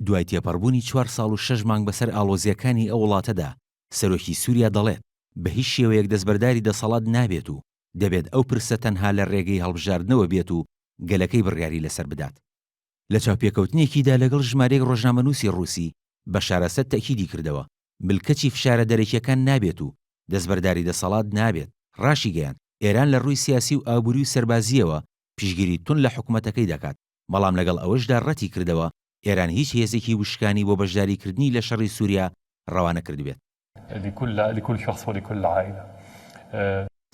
دوای تێپەڕبوونی چوار ساڵ و شەش مانگ بەسەر ئاڵۆزییەکانی ئەو وڵاتەدا، سەرۆکی سووریا دەڵێت، بە هیچ شێوەیەک دەستبەرداری دەسەڵات نابێت و دەبێت ئەو پرسە تەنها لە رێگەی هەڵبژاردنەوە بێت و گەلەکەی بڕیاری لەسەر بدات. لە چاوپێکەوتنێکیدا لەگەڵ ژمارەیەک رۆژنامەنووسی رووسی، بەشار ئەسەد تەئکیدی کردەوە، ملکەچی فشارە دەرەکییەکان نابێت و دەستبەرداری دەسەڵات نابێت، راشیگەیاند، ئێران لە رووی سیاسی و ئابووری و سەربازییەوە پشتگیری توند لە حکومەتەکەی دەکات، بەڵام لەگەڵ ئەوەشدا رەتی کردەوە ئێران هیچ هێزێکی وشکانی بۆ بەشداریکردنی لە شەڕی سووریا رەوانە کردبێت.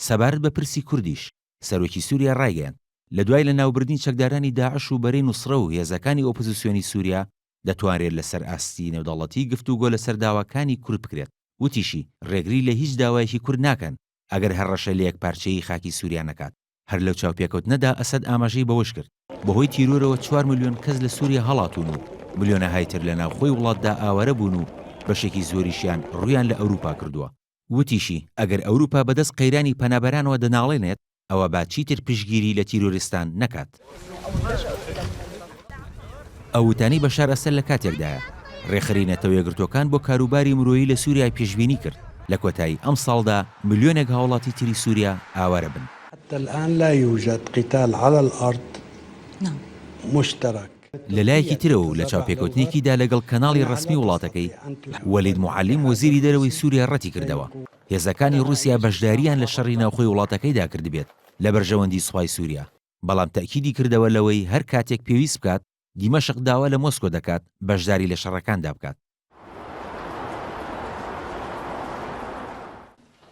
سەبارەت بە پرسی کوردیش، سەرۆکی سووریا رایگەیاند، لە دوای لەناوبردنی چەکدارانی داعش و بەرەی نوسرە و هێزەکانی ئۆپۆزسیۆنی سووریا، دەتوانرێت لەسەر ئاستی نێودەوڵەتی گفتوگۆ لەسەر داواکانی کورد بکرێت. وتیشی، رێگری لە هیچ داوایەکی کورد ناکەن، ئەگەر هەڕەشە لە یەکپارچەیی خاکی سووریا نەکات. هەر لەو چاوپێکەوتنەدا ئەسەد ئاماژەی بەوەشکرد، بەهۆی تیرۆرەوە چوار ملیۆن کەس لە سووریا هەڵاتوون و ملیۆنەهای تر لە ناوخۆی وڵاتدا ئاوارە بوون و بەشێکی زۆریشیان ڕوویان لە ئەوروپا کردووە. وتیشی، ئەگەر ئەوروپا بەدەست قەیرانی پەنابەرانەوە دەناڵێنێت، ئەوا با چیتر پشتگیری لە تیرۆریستان نەکات. ئەو وتانەی بەشار ئەسەد لە کاتێکدایە، رێکخەری نەتەوە یەکگرتووەکان بۆ کاروباری مرۆیی لە سووریا پێشبینی کرد، لە کۆتایی ئەمساڵدا ملیۆنێک هاوڵاتی تری سووریا ئاوارە بن. حتى الآن لا يوجد قتال على الأرض مشترك. لە لایەکی ترەوە و لە چاوپێکەوتنێکیدا لەگەڵ کەناڵی رەسمی وڵاتەکەی، وەلید موعەلیم وەزیری دەرەوەی سووریا رەتیکردەوە، هێزەکانی رووسیا بەشدارییان لە شەڕی ناوخۆی وڵاتەکەیدا کردبێت لە بەرژەوەندی سوپای سووریا. بەڵام تەئکیدی کردەوە لەوەی هەر کاتێک پێویست بکات دیمەشق داوا لە مۆسکۆ دەکات بەشداری لە شەڕەکاندا بکات.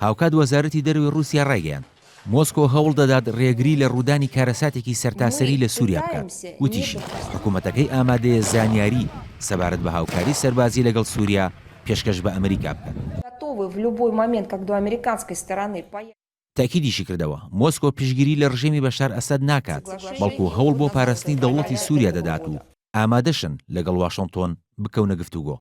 هاوکات وەزارەتی دەرەوەی ڕووسیا ڕایگەیاند، مۆسکۆ هەوڵ دەدات ڕێگری لە ڕوودانی کارەساتێکی سەرتاسەری لە سووریا بکات، وتیشی، حکومەتەکەی ئامادەیە زانیاری سەبارەت بە هاوکاری سەربازی لەگەڵ سووریا پێشکەش بە ئەمریکا بکات. تەئکیدیشی کردەوە، مۆسکۆ پشتگیری لە ڕژێمی بەشار ئەسەد ناکات، بەڵکو هەوڵ بۆ پاراستنی دەوڵەتی سووریا دەدات و ئامادەشن لەگەڵ واشنتۆن بکەونە گفتوگۆ.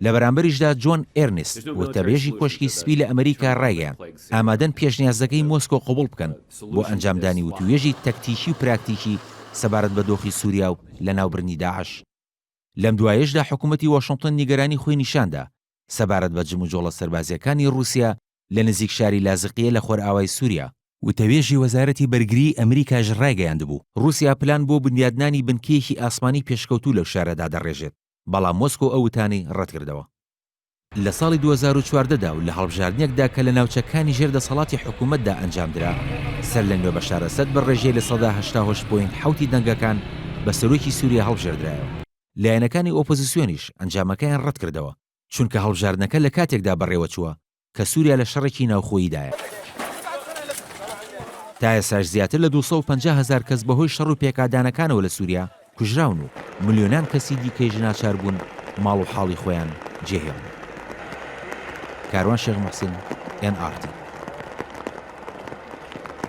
لە بەرامبەریشدا جۆن ئێرنست، وتەبێژی کۆشکی سپی لە ئەمریکا ڕایگەیاند، ئامادەن پێشنیازەکەی مۆسکۆ قبوڵ بکەن بۆ ئەنجامدانی وتووێژی تەکتیکی و پراکتیکی سەبارەت بە دۆخی سووریا و لەناوبردنی داعش. لەم دوایەشدا حکومەتی واشنتۆن نیگەرانی خۆی نیشاندا سەبارەت بە جموجۆڵە سەربازییەکانی ڕووسیا لە نزیک شاری لازقیە لە خۆرئاوای سووریا. وتەبێژی وەزارەتی بەرگریی ئەمریکاش ڕایگەیاندبوو، ڕووسیا پلان بۆ بنیادنانی بنکەیەکی ئاسمانی پێشکەوتوو لەو شارە دادەڕێژێت، بەڵام مۆسکۆ ئەو وتانەی ڕەتکردەوە. لە ساڵی 2014 دا و لە هەڵبژاردنێکدا کە لە ناوچەکانی ژێر دەسەڵاتی حکوومەتدا ئەنجامدرا، سەرلەنوێ بەشار ئەسەد بە ڕێژەی 88% point حەوتی دەنگەکان بە سەرۆکی سووریا هەڵبژێردرایەوە. لایەنەکانی ئۆپۆزیسیۆنیش ئەنجامەکەیان ڕەتکردەوە، چونکە هەڵبژاردنەکە لە کاتێکدا بەڕێوەچووە کە سووریا لە شەڕێکی ناوخۆییدایە. تا ئێستاش زیاتر لە 250 هەزار کەس بەهۆی شەڕ و پێکادانەکانەوە لە سووریا کوژراون و ملیۆنان کەسی دیکەیش ناچار بوون ماڵ و حاڵی خۆیان جێهێڵن. کاروان شێخ موحسین، ئێن ئاڕ تی.